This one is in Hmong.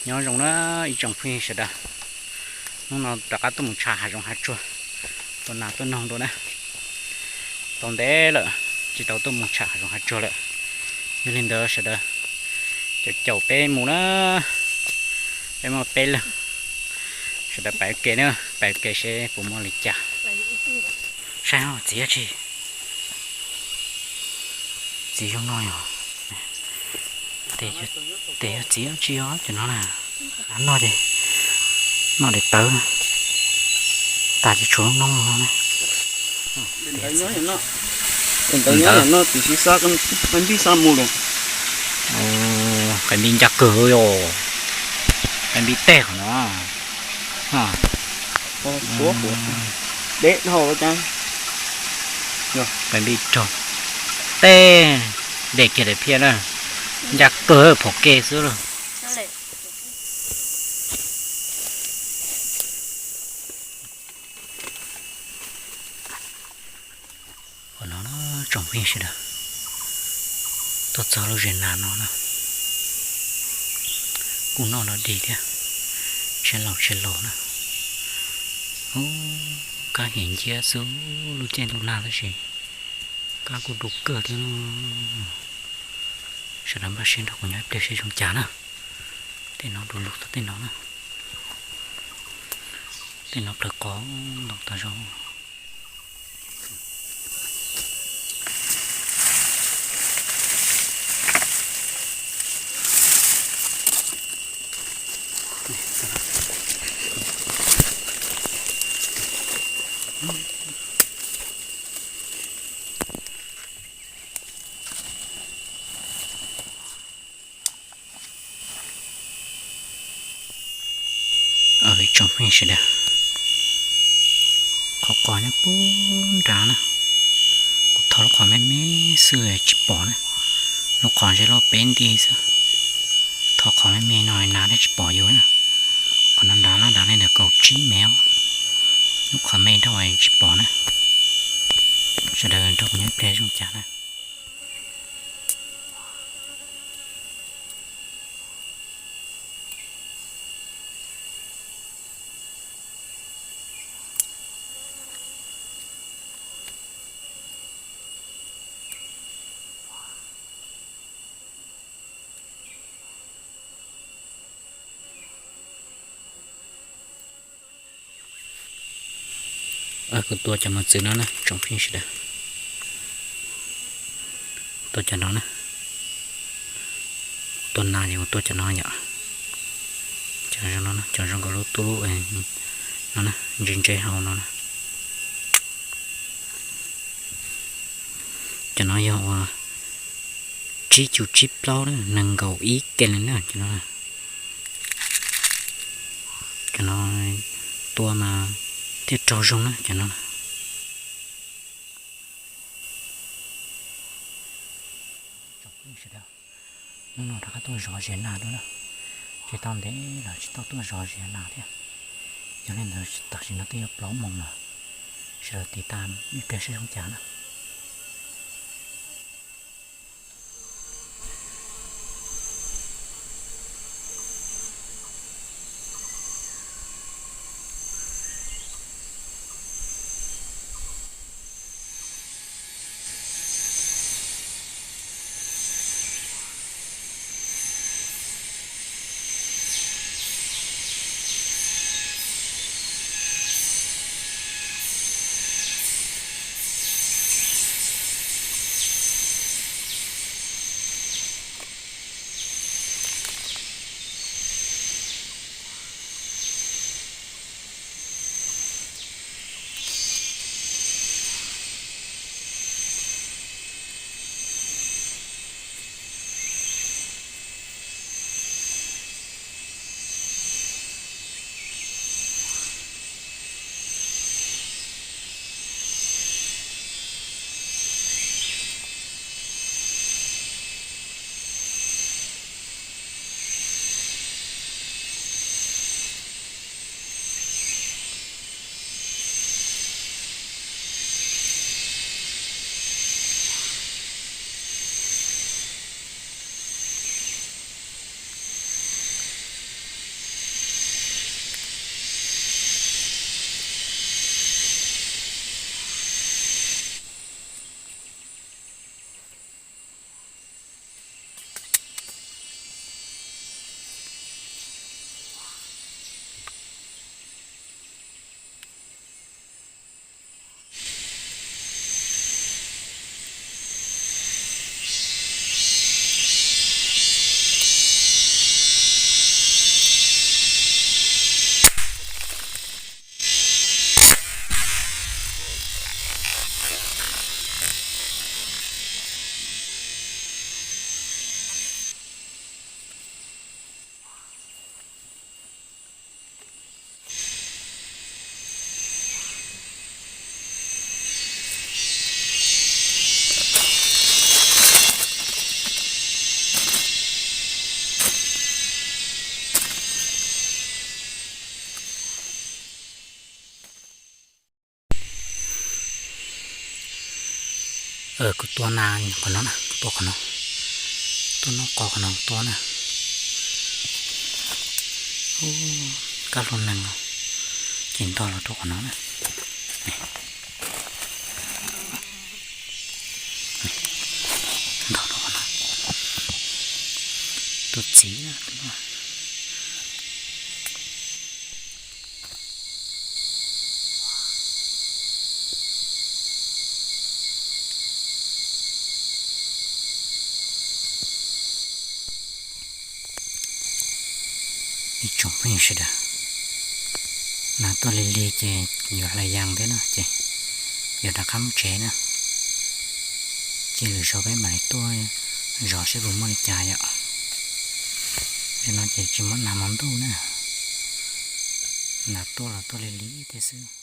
Nyob zoo na ib tsoom phooj ywg sawv daws, hnub no rov qab tuaj mus tsham hav zoov hav tsuag, tua nas tuaj noog dua na. Tau ntev lawm tsis tau tuaj mus tsham hav zoov hav tsuag lawm. Yog li ntawd sawv daws caum caum peb mus na, peb muaj peb leeg, sawv daws pais ua ke na, pais ua ke seb puas muaj li cas. Saib txiv dab tsi, txiv zoo no yog, tes yog txiv dab tsi os cov no na. Noj ces noj daim tawv, tas ces tshuav noob no na. Ntawd nyob no, qaib npib xab mus lawm. Qaib npib ncaj kawg yom, qaib npib tej qhov no. Deb dhau, qaib npib raug tej, deb kiag daim phiaj na, ncaj kawg phom ke xwb lauj. Qhov no tsoom phooj ywg sawv daws, tuaj txog lub zes nas no na, kuj noj los dig thiab, tsheb laus tsheb laus na. Ub, kab hem nciab xwb, lub caij ntuj nag tab sis kab kuj du kawg thiab. Sawv daws npaj siab nrog kuv nyob ib pliag seb zoo cas na. Tej no du lug tau tej no na. Tej no plawv qos ntau tas zog. Tsoom phooj ywg sawv daws, qhov qos nyob puag nrad na, kuv thov lub qhov me me xwb tsis pom na, lub qhov ze loj peb nti xwb. Thov qhov me me no nas thiaj tsis pom yus na. Qhov no nrad laj nrad li ntawm kaum tsib mev, lub qhov me dhau tsis pom na. Sawv daws nrog kuv nyob ib pliag zoo cas na. Kuv tua cov mos txwv no na tsoom phooj ywg sawv daws. Tua cov no na. Kuv tua nas ces kuv tua cov no yom. Cov zoo no, cov zoo nkaus lub tub lub no na, ntse ntse hau no na. Cov no yog ua tsib cuv tsib plaub na, nees nkaum ib ke li na cov no. Cov no tua mas thiaj raug zoo na cov no. Hnub no rov qab tuaj zov zes nas dua na, tsis tau ntev los tsis tau tuaj zov zes nas thiab. Yog li ntawd tam sim no twb yuav plaub moos lawm, sawv daws tiv tas ib pliag seb zoo cas na. Kuv tua na, qhov no na, kuv tua qhov no, tua noj qos qhov no tua na. Ub, kab hlua neeg, ces ntog los rau qhov no na. Ntog rau qhov no, tua txiv na. Ib tsoom phooj ywg sawv daws, nas tuaj lig lig ces yuav hlais yas thiab na, ces yuav rov qab mus tsev na. Ces lwm zaus peb mam li tuaj zov seb puas muaj li cas yom. Zaum no ces tsis muab nas hmo ntuj na, nas tuaj los tuaj lig lig thiab xwb.